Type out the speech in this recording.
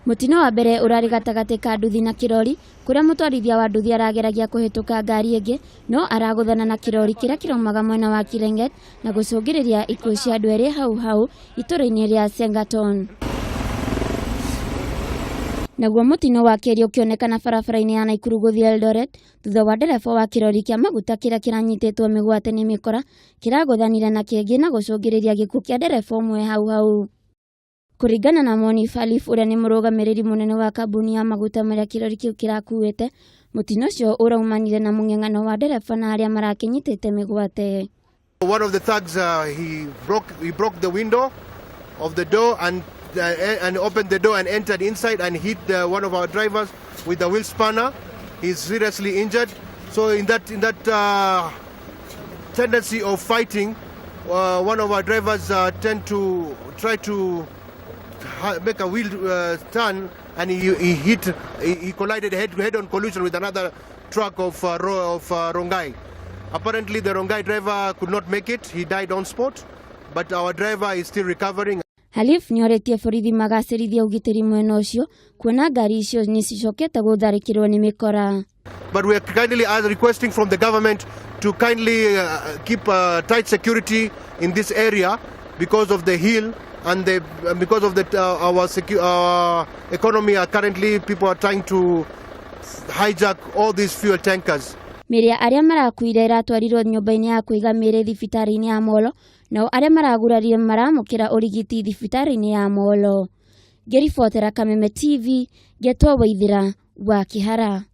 Mũtino wa mbere ũrarĩ gatagatĩ ka nduthi na kĩrori kũrĩa mũtwarithia wa nduthi arageragia kũhĩtũka ngari ĩngĩ no aragũthana na kĩrori kĩrĩa kĩraumaga mwena wa Kirenget na gũcũngĩrĩria ikuũ cia andũ erĩ hau hau itũra-inĩ rĩa Sengaton. Naguo mũtino wa kerĩ ũkĩonekana barabara-inĩ ya Naikuru gũthiĩ Eldoret thutha wa ndereba wa kĩrori kĩa maguta kĩrĩa kĩranyitĩtwo mĩgwate nĩ mĩkora kĩragũthanire na kĩngĩ na gũcũngĩrĩria gĩkuũ kĩa ndereba ũmwe hau hau. Kũringana na Moni Falif ũrĩa nĩ mũrũgamĩrĩri mũnene wa kambuni ya maguta marĩa kĩrori kĩu kĩrakuĩte, mũtino ũcio ũraumanire na mũng'eng'ano wa ndereba na arĩa marakĩnyitĩte mĩgwate. One of the thugs, he broke the window of the door and opened the door and entered inside and hit one of our drivers with the wheel spanner. He's seriously injured. So in that tendency of fighting, one of our drivers tend to try to make a wheel turn and he collided head on collision with another truck of Rongai. Apparently, the Rongai driver could not make it. He died on spot, but our driver is still recovering. Halif nĩorĩtie borithi magacĩrithia ũgitĩri mwena ũcio kuona ngari icio nĩ cicokete gũtharĩkĩrwo nĩ mĩkora. But we are kindly requesting from the government to kindly keep tight security in this area because of the hill and because of our economy. Are currently people are trying to hijack all these fuel tankers. Mĩĩrĩ ya arĩa marakuire ĩratwarirwo nyũmba-inĩ ya kũiga mĩĩrĩ thibitarĩ-inĩ ya Molo nao arĩa maragurarire maramũkĩra ũrigiti thibitarĩ-inĩ ya Molo. Ngĩribotera Kameme TV, ngetwo Waithĩra wa Kĩhara.